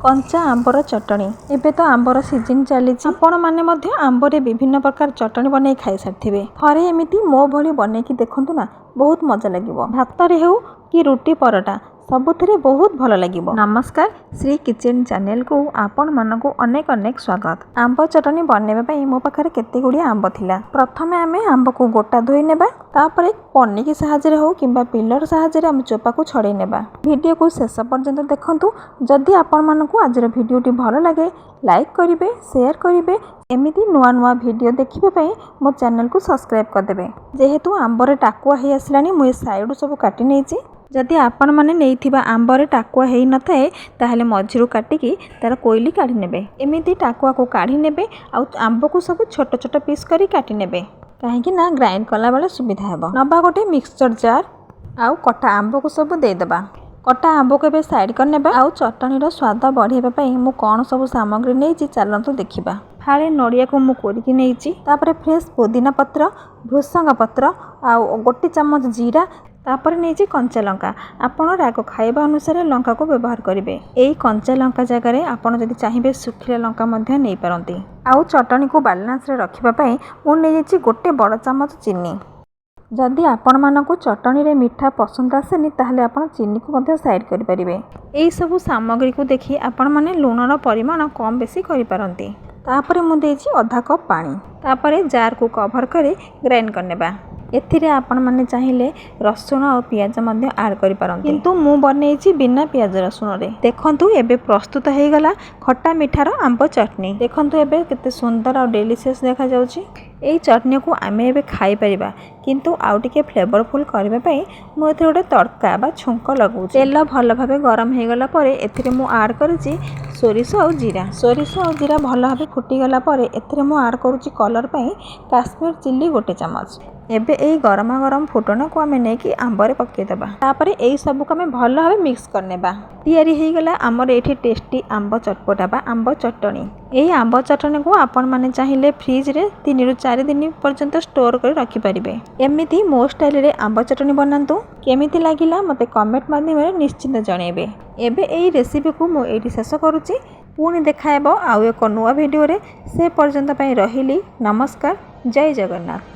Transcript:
କଞ୍ଚା ଆମ୍ବର ଚଟଣି। ଏବେ ତ ଆମ୍ବର ସିଜିନ୍ ଚାଲିଛି। ଆପଣମାନେ ମଧ୍ୟ ଆମ୍ବରେ ବିଭିନ୍ନ ପ୍ରକାର ଚଟଣି ବନେଇ ଖାଇସାରିଥିବେ। ଥରେ ଏମିତି ମୋ ଭଳି ବନେଇକି ଦେଖନ୍ତୁ ନା, ବହୁତ ମଜା ଲାଗିବ। ଭାତରେ ହେଉ କି ରୁଟି, ପରଟା, ସବୁଥିରେ ବହୁତ ଭଲ ଲାଗିବ। ନମସ୍କାର, ଶ୍ରୀ କିଚେନ୍ ଚ୍ୟାନେଲକୁ ଆପଣମାନଙ୍କୁ ଅନେକ ଅନେକ ସ୍ୱାଗତ। ଆମ୍ବ ଚଟଣି ବନେଇବା ପାଇଁ ମୋ ପାଖରେ କେତେ ଗୁଡ଼ିଏ ଆମ୍ବ ଥିଲା। ପ୍ରଥମେ ଆମେ ଆମ୍ବକୁ ଗୋଟା ଧୋଇ ନେବା। ତାପରେ ପନିକି ସାହାଯ୍ୟରେ ହେଉ କିମ୍ବା ପିଲର ସାହାଯ୍ୟରେ ଆମେ ଚୋପାକୁ ଛଡ଼େଇ ନେବା। ଭିଡ଼ିଓକୁ ଶେଷ ପର୍ଯ୍ୟନ୍ତ ଦେଖନ୍ତୁ। ଯଦି ଆପଣମାନଙ୍କୁ ଆଜିର ଭିଡ଼ିଓଟି ଭଲ ଲାଗେ, ଲାଇକ୍ କରିବେ, ସେୟାର କରିବେ। ଏମିତି ନୂଆ ନୂଆ ଭିଡ଼ିଓ ଦେଖିବା ପାଇଁ ମୋ ଚ୍ୟାନେଲକୁ ସବସ୍କ୍ରାଇବ୍ କରିଦେବେ। ଯେହେତୁ ଆମ୍ବରେ ଟାକୁଆ ହେଇ ଆସିଲାଣି, ମୁଁ ଏ ସାଇଡ଼ୁ ସବୁ କାଟି ନେଇଛି। ଯଦି ଆପଣମାନେ ନେଇଥିବା ଆମ୍ବରେ ଟାକୁଆ ହେଇନଥାଏ, ତାହେଲେ ମଝିରୁ କାଟିକି ତାର କୋଇଲି କାଢ଼ି ନେବେ। ଏମିତି ଟାକୁଆକୁ କାଢ଼ି ନେବେ ଆଉ ଆମ୍ବକୁ ସବୁ ଛୋଟ ଛୋଟ ପିସ୍ କରି କାଟି ନେବେ, କାହିଁକି ନା ଗ୍ରାଇଣ୍ଡ କଲାବେଳେ ସୁବିଧା ହେବ। ନେବା ଗୋଟେ ମିକ୍ସଚର ଜାର୍ ଆଉ କଟା ଆମ୍ବକୁ ସବୁ ଦେଇଦେବା। କଟା ଆମ୍ବକୁ ଏବେ ସାଇଡ଼୍ କରିନେବା। ଆଉ ଚଟଣିର ସ୍ୱାଦ ବଢ଼ାଇବା ପାଇଁ ମୁଁ କ'ଣ ସବୁ ସାମଗ୍ରୀ ନେଇଛି, ଚାଲନ୍ତୁ ଦେଖିବା। ଫାଳେ ନଡ଼ିଆକୁ ମୁଁ କୋରିକି ନେଇଛି। ତାପରେ ଫ୍ରେଶ୍ ପୋଦିନା ପତ୍ର, ଭୃସଙ୍ଗ ପତ୍ର ଆଉ ଗୋଟେ ଚାମଚ ଜିରା। ତାପରେ ନେଇଛି କଞ୍ଚା ଲଙ୍କା। ଆପଣ ରାଗ ଖାଇବା ଅନୁସାରେ ଲଙ୍କାକୁ ବ୍ୟବହାର କରିବେ। ଏଇ କଞ୍ଚା ଲଙ୍କା ଜାଗାରେ ଆପଣ ଯଦି ଚାହିଁବେ, ଶୁଖିଲା ଲଙ୍କା ମଧ୍ୟ ନେଇପାରନ୍ତି। ଆଉ ଚଟଣିକୁ ବାଲାନ୍ସରେ ରଖିବା ପାଇଁ ମୁଁ ନେଇଯାଇଛି ଗୋଟେ ବଡ଼ ଚାମଚ ଚିନି। ଯଦି ଆପଣମାନଙ୍କୁ ଚଟଣିରେ ମିଠା ପସନ୍ଦ ଆସେନି, ତାହେଲେ ଆପଣ ଚିନିକୁ ମଧ୍ୟ ସାଇଡ଼୍ କରିପାରିବେ। ଏଇସବୁ ସାମଗ୍ରୀକୁ ଦେଖି ଆପଣମାନେ ଲୁଣର ପରିମାଣ କମ୍ ବେଶୀ କରିପାରନ୍ତି। ତାପରେ ମୁଁ ଦେଇଛି ଅଧା କପ୍ ପାଣି। ତାପରେ ଜାର୍କୁ କଭର୍ କରି ଗ୍ରାଇଣ୍ଡ କରିନେବା। ଏଥିରେ ଆପଣମାନେ ଚାହିଁଲେ ରସୁଣ ଆଉ ପିଆଜ ମଧ୍ୟ ଆଡ଼୍ କରିପାରନ୍ତି, କିନ୍ତୁ ମୁଁ ବନେଇଛି ବିନା ପିଆଜ ରସୁଣରେ। ଦେଖନ୍ତୁ, ଏବେ ପ୍ରସ୍ତୁତ ହେଇଗଲା ଖଟା ମିଠାର ଆମ୍ବ ଚଟଣି। ଦେଖନ୍ତୁ, ଏବେ କେତେ ସୁନ୍ଦର ଆଉ ଡେଲିସିୟସ୍ ଦେଖାଯାଉଛି। ଏଇ ଚଟଣିକୁ ଆମେ ଏବେ ଖାଇପାରିବା, କିନ୍ତୁ ଆଉ ଟିକେ ଫ୍ଲେଭରଫୁଲ୍ କରିବା ପାଇଁ ମୁଁ ଏଥିରେ ଗୋଟେ ତଡ଼କା ବା ଛୁଙ୍କ ଲଗାଉଛି। ତେଲ ଭଲ ଭାବେ ଗରମ ହେଇଗଲା ପରେ ଏଥିରେ ମୁଁ ଆଡ଼୍ କରିଛି ସୋରିଷ ଆଉ ଜିରା। ସୋରିଷ ଆଉ ଜିରା ଭଲ ଭାବେ ଫୁଟିଗଲା ପରେ ଏଥିରେ ମୁଁ ଆଡ଼୍ କରୁଛି କଲର୍ ପାଇଁ କାଶ୍ମୀର ଚିଲି ଗୋଟେ ଚାମଚ। ଏବେ ଏଇ ଗରମା ଗରମ ଫୁଟଣକୁ ଆମେ ନେଇକି ଆମ୍ବରେ ପକାଇଦେବା। ତାପରେ ଏଇ ସବୁକୁ ଆମେ ଭଲ ଭାବେ ମିକ୍ସ କରିନେବା। ତିଆରି ହେଇଗଲା ଆମର ଏଇଠି ଟେଷ୍ଟି ଆମ୍ବ ଚଟପଟା ବା ଆମ୍ବ ଚଟଣି। ଏଇ ଆମ୍ବ ଚଟଣିକୁ ଆପଣମାନେ ଚାହିଁଲେ ଫ୍ରିଜରେ 3ରୁ 4 ଦିନ ପର୍ଯ୍ୟନ୍ତ ଷ୍ଟୋର୍ କରି ରଖିପାରିବେ। ଏମିତି ମୋ ଷ୍ଟାଇଲରେ ଆମ୍ବ ଚଟଣି ବନାନ୍ତୁ। କେମିତି ଲାଗିଲା, ମୋତେ କମେଣ୍ଟ ମାଧ୍ୟମରେ ନିଶ୍ଚିତ ଜଣାଇବେ। ଏବେ ଏଇ ରେସିପିକୁ ମୁଁ ଏଇଠି ଶେଷ କରୁଛି। ପୁଣି ଦେଖାହେବ ଆଉ ଏକ ନୂଆ ଭିଡ଼ିଓରେ। ସେ ପର୍ଯ୍ୟନ୍ତ ପାଇଁ ରହିଲି। ନମସ୍କାର, ଜୟ ଜଗନ୍ନାଥ।